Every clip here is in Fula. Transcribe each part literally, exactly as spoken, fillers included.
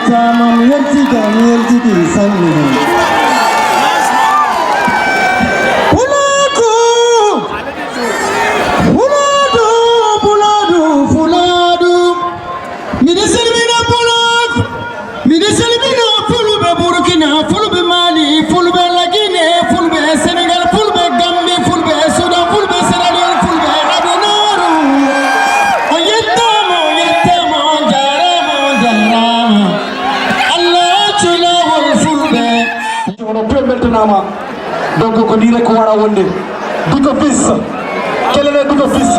Tama mi weltiima, mi weltiima sanne. Pulaaku! Pulaadu, Pulaadu, Pulaadu. Miɗo salmina Pulaaku. Miɗo salmina Fulɓe Burkina, Fulɓe Mali, Fulɓe Lagine, Fulɓe Senegal, Fulɓe Gambi, Fulɓe Sudan, Fulɓe Sierra Leone, Fulɓe adunaaru. On yettaama, on yettaama, on jaaraama, on jaaraama. Allah accu laawol Fulɓe. Onon fof en mbeltanaama. Donc ko nii rek ko waraa wonde. Big up fils. Kelele big up fils.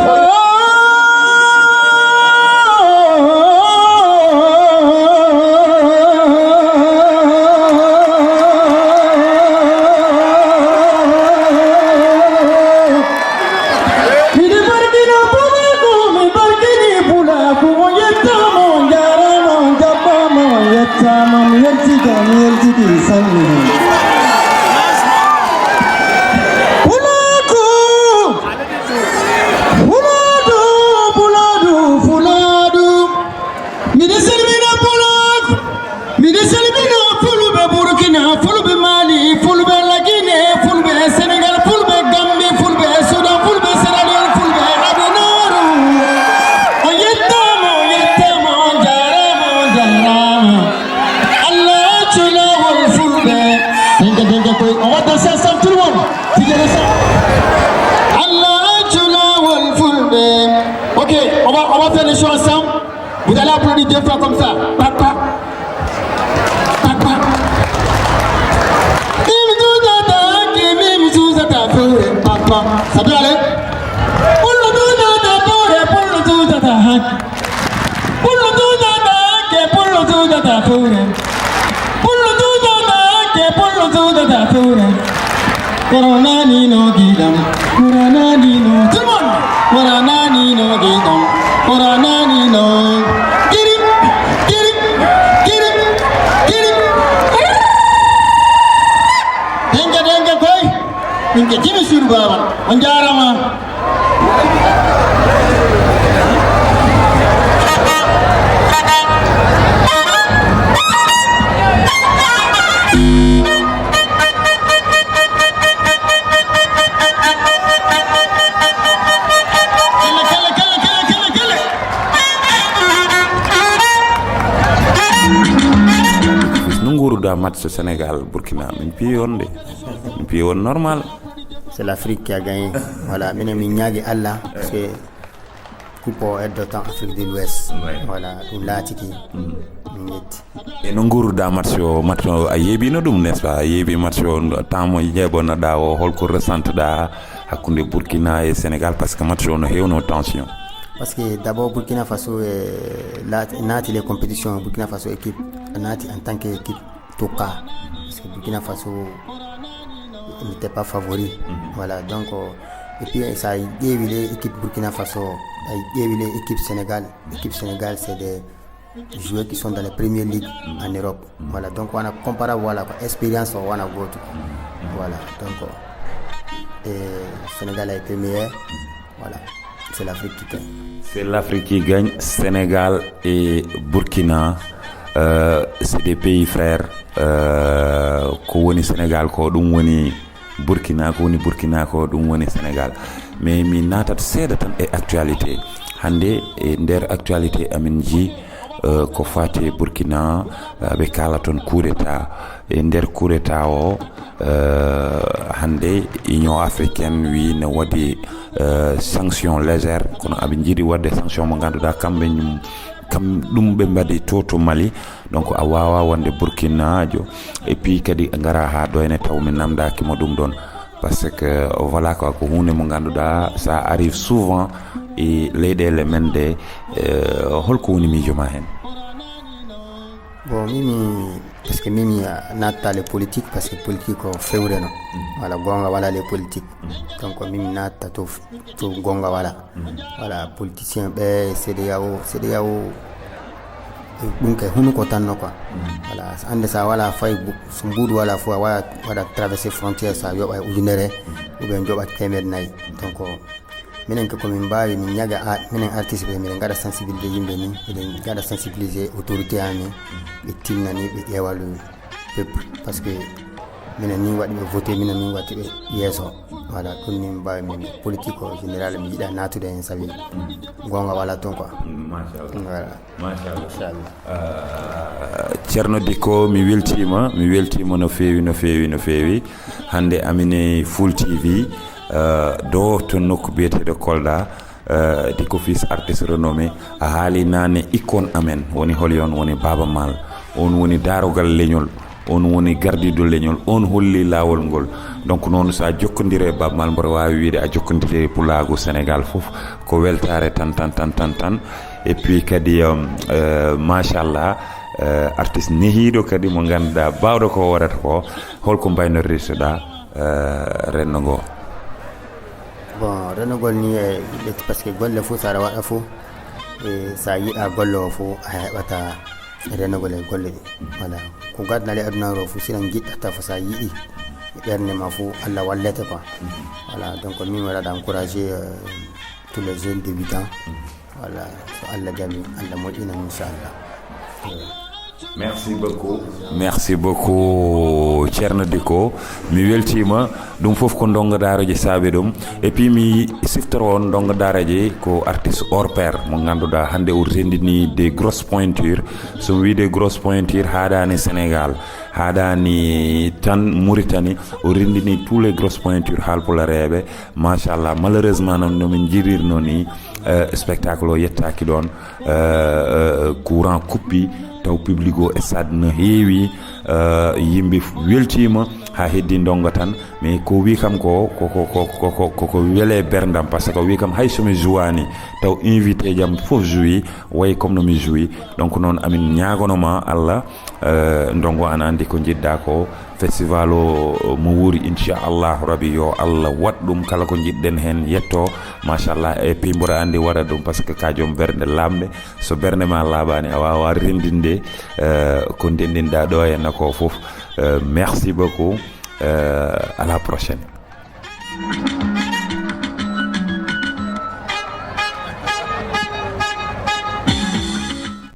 Miɗo barkina Pulaaku, mi barkini Pulaaku, on yettaama, on jaaraama, on jaɓɓaama, on yettaama, mi weltiima, mi weltiima sanne. Pulaaku! Pulaadu, Pulaadu, Pulaadu. Miɗo salmina Pulaaku. Miɗo salmina Fulɓe Burkina, Fulɓe Mali, Fulɓe Lagine, Fulɓe Senegal, Fulɓe Gambi, Fulɓe Sudan, Fulɓe Sierra Leone, Fulɓe adunaaru. On yettaama, on yettaama, on jaaraama, on jaaraama. Allah accu laawol Fulɓe. Denke, denke koy. On va danser ensemble, tout le monde. Tigere sa. Allah accu laawol Fulɓe. Ok, on va, on va faire les choses ensemble. Vous allez applaudir deux fois comme ça. Papa. Papa. Mimi Zuzata, Mimi Zuzata, Fure, papa. Ça peut aller? Pullo Zuzata, Fure, Pullo Zuzata, Haki. Pullo Zuzata, Haki, Pullo Zuzata, Fure. Pullo Zuzata, Haki, Pullo Zuzata, Fure. Corona ni no gidam. Corona ni no. Tout le monde. Corona ni no gidam. Corona ni no. Kiri, kiri, kiri, kiri. Denke, denke koy. Min ke jimi suudu baaba. On jaaraama. No nguuruɗaa match Sénégal Burkina? Min piyi on de. Min piyi on normal. C'est l'Afrique qui a gagné. Voilà, minen min ñaagi Allah, parce que coupe o heddoto tan Afrique de l'Ouest. Ouais. Voilà, ɗum laatiki. Min yetti. E no nguuruɗaa match o? Match o a yeeɓiino ɗum, n'est-ce pas? A yeeɓi match o, temps mo njeeɓonoɗaa o, holko ressenteɗaa hakkunde Burkina e Sénégal, parce que match o no heewno tension? Parce que d'abord Burkina Faso e laati, naati les compétitions, Burkina Faso équipe naati en tant que équipe. Tout cas, parce que Burkina Faso n'était pas favori. Voilà, donc, euh, et puis ça a ƴeewi les équipes Burkina Faso, a ƴeewi les équipes Sénégal. L'équipe Sénégal, c'est des joueurs qui sont dans les premières ligues en Europe. Voilà, donc on a comparable, voilà, quoi, expérience, on a gagné. Voilà, donc, euh, et Sénégal a été meilleur. Voilà, c'est l'Afrique qui gagne. C'est l'Afrique qui gagne. Sénégal et Burkina, euh, c'est des pays frères. Euh, ko woni Sénégal ko, ɗum woni Burkina, ko woni Burkina ko, ɗum woni Sénégal. Mais mi naatat seeɗa tan e actualité. Hannde e nder actualité amin nji, euh, ko faati e Burkina, euh, ɓe kaala toon coup d'état. E nder coup d'état o, euh, hannde Union africaine wi ne waɗi, euh, sanction légère, kono aɓe njiɗi waɗde sanction mo ngannduɗaa kamɓe ñum, kam ɗum ɓe mbaɗi to, to Mali. Donc a waawaa wonde Burkinaajo et puis kadi ngara haa ɗo ene taw mi namdaaki mo ɗum ɗoon. Parce que voilà quoi, ko huunde mo ngannduɗaa, ça arrive souvent e leyɗeele men ɗe. Euh, holko woni miijo ma heen? Bon, mimi, parce que mimi, euh, natta les politiques, parce que politique ko fewre no. Voilà, gonga wala les politiques. Donc mimi natta to, to gonga wala. Voilà, politicien ɓe, CEDEAO, CEDEAO, ɗum kay hunuko tan no quoi. Voilà, hannde sa wala fay bu-, so mbuuɗu wala fof, a wawa waɗa traversé frontière, sa yoɓa e ujunere, ou bien joɓa teemeɗe nayi. Donc, Minen ko komin mbaawi min ñaga, minen artiste ɓe miɗen ngaɗa sensibiliser yimɓe ni, miɗen ngaɗa sensibiliser autorité amen, ɓe tinnani ɓe ƴeewalu peuple, parce que minen ni waɗi ɓe voté, minen ni waɗi ɓe yeeso. Voilà, ɗum ni mbaawi min politique o général mi yiɗa natude hen sabi gonga wala ton quoi. Machallah. Voilà. Machallah. Machallah. Uh, Ceerno Dikko, mi weltiima, mi weltiima no feewi, no feewi, no feewi. Hannde amin e Full T V, uh, ɗo to nokku biyeteeɗo Kolda, uh, Dikko fils artiste renommé, a haali naane icône amen, woni holi on, woni Baaba Maal, on woni daarogal leñol, on woni gardiiɗo leñol, on holli laawol ngol. Donc noonu so a jokkondire e Baaba Maal, mboɗo waawi wiide a jokkondire e pulaagu Sénégal fof, ko weltaare tan tan tan tan tan. Et puis kadi um, uh, machallah, uh, artiste nehiiɗo kadi mo ngannduɗaa baawɗo ko waɗata ko. Holko mbaynordirtoɗaa uh, renndo ngo? Bon, renndogol ni e yiɗde, parce que golle fof so aɗa waɗa fof, e so a yiɗa golle o fof a heɓata renndogol e golle ɗi. Voilà, ko gadnale aduna o fof, sina jiɗɗata fof so a yiɗi e ɓernde ma fof Allah wallete quoi. Voilà, donc min waɗaɗa encouragé uh, tous les jeunes débutants. Voilà, so Allah jaɓi Allah moƴƴina inchallah. Merci beaucoup. Merci beaucoup Ceerno Dikko, mi weltiima. Ɗum fof ko ndongo daaraji saabi ɗum. Et puis mi siftoro on ndongo daaraji ko artiste hors pair mo ngannduɗaa hannde o renndini des grosses pointures. So mi wii des grosses pointures haaɗaani Sénégal, haaɗaani tan Mauritanie, o renndini tous les grosses pointures haalpulareeɓe. Machallah, malheureusement noon no min njirirno ni, uh, spectacle o yettaaki ɗoon. Uh, uh, courant kuppi, taw public o e stade no heewi. Uh, yimɓe weltiima haa heddi ndongo tan, mais ko wi kam ko koko wele berndam, parce que wi kam hay somi jouwaani taw invité jam fof jouwi, wayi comme no mi jouwi. Donc noon amin ñaagonoma Allah, uh, ndongo ana anndi ko njiɗɗa ko. Festival o mo wuuri inchallahu rabi yo Allah waɗ ɗum kala ko jiɗɗen heen yetto. Machallah, e pi mboɗo anndi waɗa ɗum parce que ka joom bernde lamɗe. So bernde ma laaɓaani a wawa renndinde uh, ko ndenndinɗa ɗo henna ko fof. Uh, merci beaucoup. Uh, à la prochaine.